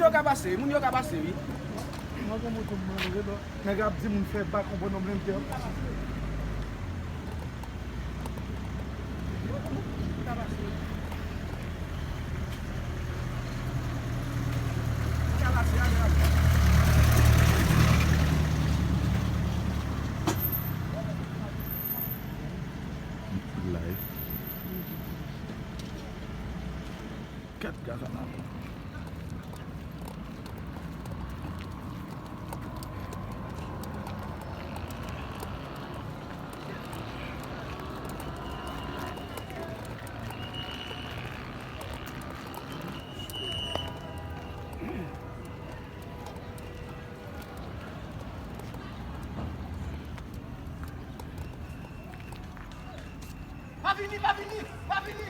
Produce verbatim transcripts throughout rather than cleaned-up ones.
Yo ka pase, moun yo ka pase, wi. Mwen gen moto m mwen leve lò. Nèg ap di moun fè bak yon bòn nonm lentè. Live. Kat gaz a la. Pa vini, pa vini, pa vini.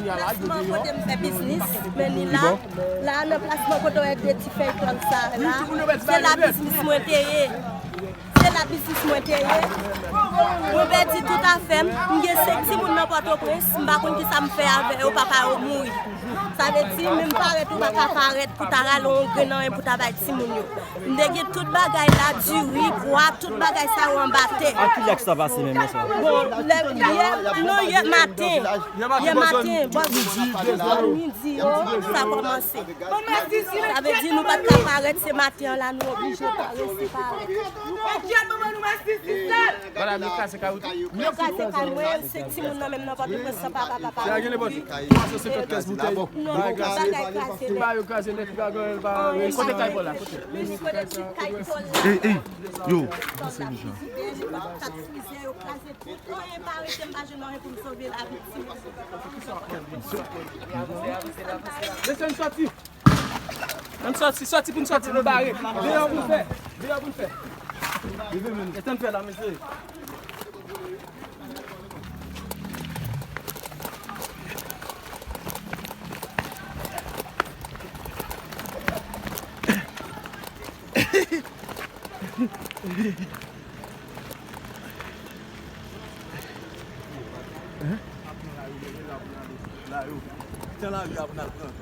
Plasman kote m fè biznis, men ni la, la nan plasman kote w wè de ti fèy tòn sa la, se la biznis mwen te ye. Se la biznis mwen te ye. Mwen pèdi tout afè m. M gen senk timoun nan Pòtoprens, m pa konn kisa m fè avè yo, papa yo mouri. Sa vle di, menm parèt ou pa ka parèt pou ta rale yon grenn anyen pou ta bay timoun yo. M te gen tout bagay la, diri, pwa, tout bagay sa yo anba tè. A kilè sa pase menm lè sa? Bon, lè, yè, non, yè maten. Yè maten, bò midi yo, sa kòmanse. Sa vle di nou pa t ka parèt, se maten an la, nou oblije parèt, se parèt. Yo kraze kay mwen, se timoun nan menm nan Pòtoprens san papa, papa. Sa gen nenpòt twa san senkann kèz boutèy. Non, bagay kraze nèt. Ba yo kraze nèt, pa gen, pa, kote kay pa w la, kote? Men ni kote ti kay pa w la. Ey, ey, yo. Kat frizè, yo kraze tout, anyen pa rete, m pa jwenn anyen pou m sove lavi timoun. Mesye, n sòti. Ann sòti, sòti pou n sòti, nou bare. Deyò pou n fè. Deyò pou n fè. Leve men nou. Etan n fè la, mesye. Tan lari a pou n al pran.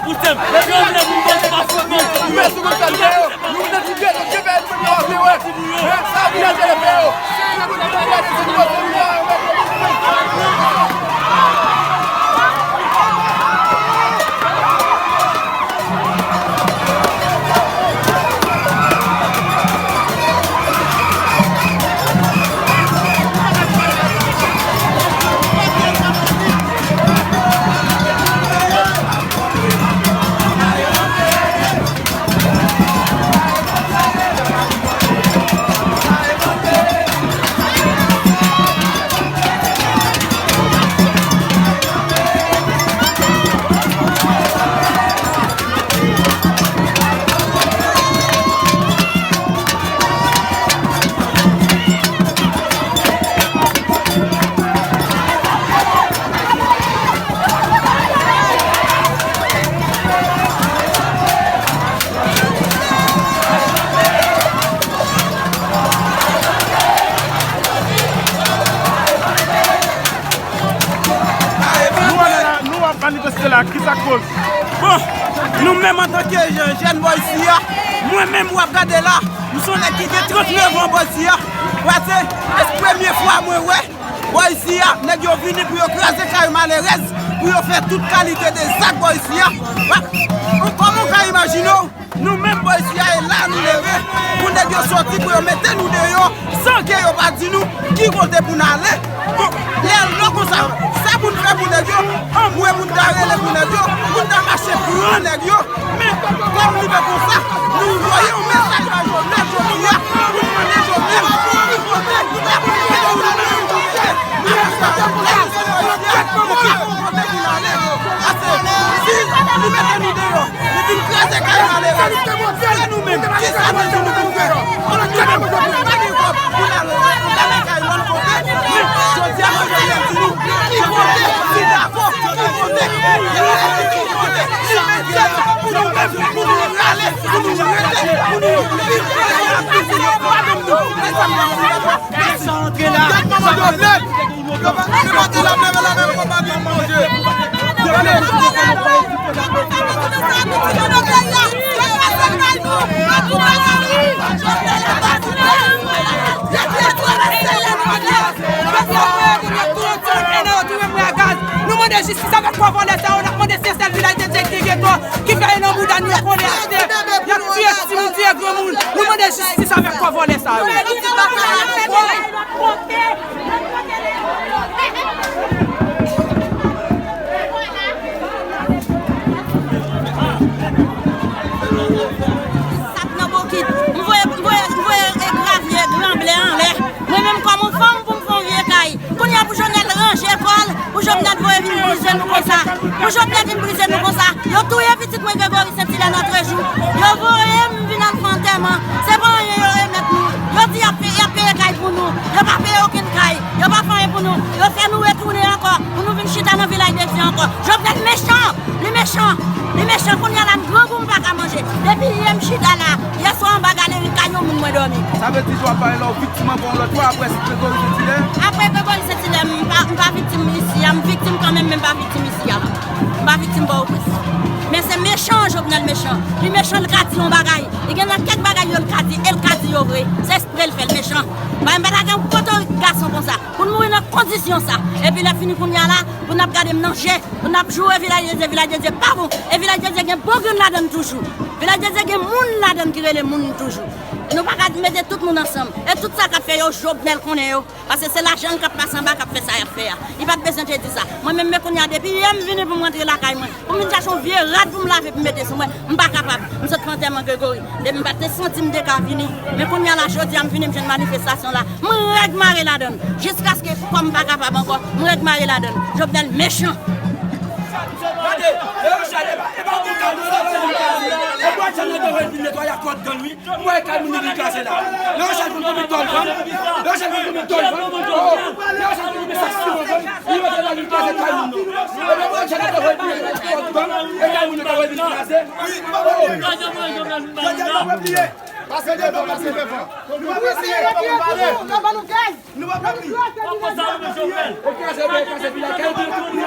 Ou se m. Yo vle pou mwen se pa sou mwen. Mwen sou konsa, nou yo. Nou nan ti ghetto, ke fè nou yo, yo, yo. Sa vin atake yo. Nou ale la, nou ap manifeste la, kisa k koz? Bon, nou menm antanke jè-, jèn bò isi a, mwen menm w ap gade la, m se yon nèg ki gen trannnev an bò isi a. Wè, se, se premye fwa mwen wè bò isi a, nèg yo vini pou yo kraze kay malerèz, pou yo fè tout kalite de zak bò isi a. Wè, kòman w ka imajine w? Nou menm bò isi a, e la nou leve pou nèg yo soti, pou yo mete nou deyò, san ke yo pa di nou ki kote pou n ale. Bon, lè lò konsa, sa pou n fè pou nèg yo, anmwe pou n ta rele pou nèg yo, pou n ta mache pran nèg yo. Men, kòm li fè konsa, nou voye yon mesaj ba Jovenel jodi a, pou n mande Jovenel ki kote l ap mete nou menm. Kote pou n ale? Paske si li mete nou deyò, li vin kraze kay malerèz, e nou menm, kisa nou di nou pou fè? Kote nou menm, nou pa gen kòb pou n al gade kay lòt kote. Men, jodi a, mwen vin di nou, ki kote, si dakò, ki kote, ki kote, ki kote, si mete nou pou nou menm, pou nou rale, pou nou rete, pou nou viv, pou nou pa menm nou, men sa m ap di. Sa antre la. Gad manman Jovenel. Yo pa, yo pa te la, leve la, menm konpa gen manje. Gade. Nou mande jistis avèk kò vòlè sa yo, n ap mande se sèl Vilaj de Dye ki gen geto, ki fè yo nan bouda nou, yo konnen atè. Y ap tiye timoun, tiye granmoun. Nou mande jistis avèk kò vòlè sa yo. Sap nan bokit. M voye, m voye, m voye, e, gravye gran blè anlè. Mwen menm kòm yon fanm pou m fè yon vye kay. Kounye a pou Jovenel ranje kò l, pou Jovenel voye vin brize nou konsa. Pou Jovenel vin brize nou konsa. Yo touye pitit mwen Gregory Saint-Hilaire nan trè jou. Yo voye m vin al fè antèman. Se pa anyen yo remèt nou. Yo di y ap pe-, y ap peye kay pou nou. Yo pa peye okenn kay. Yo pa fè anyen pou nou. Yo fè nou retounen ankò. Pou nou vin chita nan Vilaj de Dye ankò. Jovenel mechan. Li mechan. Li mechan. Kounye a la, m grangou, m pa ka manje. Depi yè m chita la. Yè swa anba galeri kay yon moun mwen dòmi. Sa vle di tou w ap pale la, w viktim ankò yon lòt fwa apre Gregory Saint-Hilaire? Apre Gregory Saint-Hilaire, m pa, m pa viktim isi a, m viktim kanmenm, men m pa viktim isi a. M pa viktim Pòtoprens. Men se mechan, Jovenel mechan. Li mechan, l ka di yon bagay. Li gen nan kèk bagay yo, l ka di, e l ka di yo vre. Se espre l fè, l mechan. Bagay m pa ta gen yon potorik gason konsa. Pou n mouri nan kondisyon sa. Epi lè fini kounye a la, pou n ap gade m nan je, pou n ap joure Vilaj de Dye, Vilaj de Dye pa bon. E Vilaj de Dye gen bon grenn ladan l toujou. Vilaj de Dye gen moun ladan l ki rele moun toujou. E nou pa ka mete tout moun ansanm. E tout sa k ap fè yo, Jovenel konnen yo. Paske se lajan l k ap pase anba k ap fè sa y ap fè a. Li pa t bezwen te di sa. Mwen menm, men kounye a, depi yè m vini pou m rantre lakay mwen, pou m vin chache yon vye rad pou m lave, pou m mete sou mwen, m pa kapab. M sot fè antèman Gregory. Depi m pa te santi m te ka vini. Men kounye a la, jodi a, m vini, m jwenn manifestasyon la. M rèd mare ladan l. Jiskaske kò m pa kapab ankò, m rèd mare ladan l. Jovenel mechan. Gade, e yo chale, e pa pou gade, e pa pou gade, e pa pou gade, e pa pou gade, Mwen wè kay moun yo vin kraze la. Lè yo chèche pou konbyen tòn vann. Lè yo chèche pou konbyen tòn vann. Oh, lè yo chèche pou konbyen sak siman vann. Li mete la vin kraze kay moun yo. E pa mwen chèche pou konbyen tòn vann. E kay moun yo ta wè vin kraze. Oh. Pase devan, pase devan. Nou pa bliye, nou pa bliye. Nou pa bliye. Yo kraze, yo kraze, yo kraze.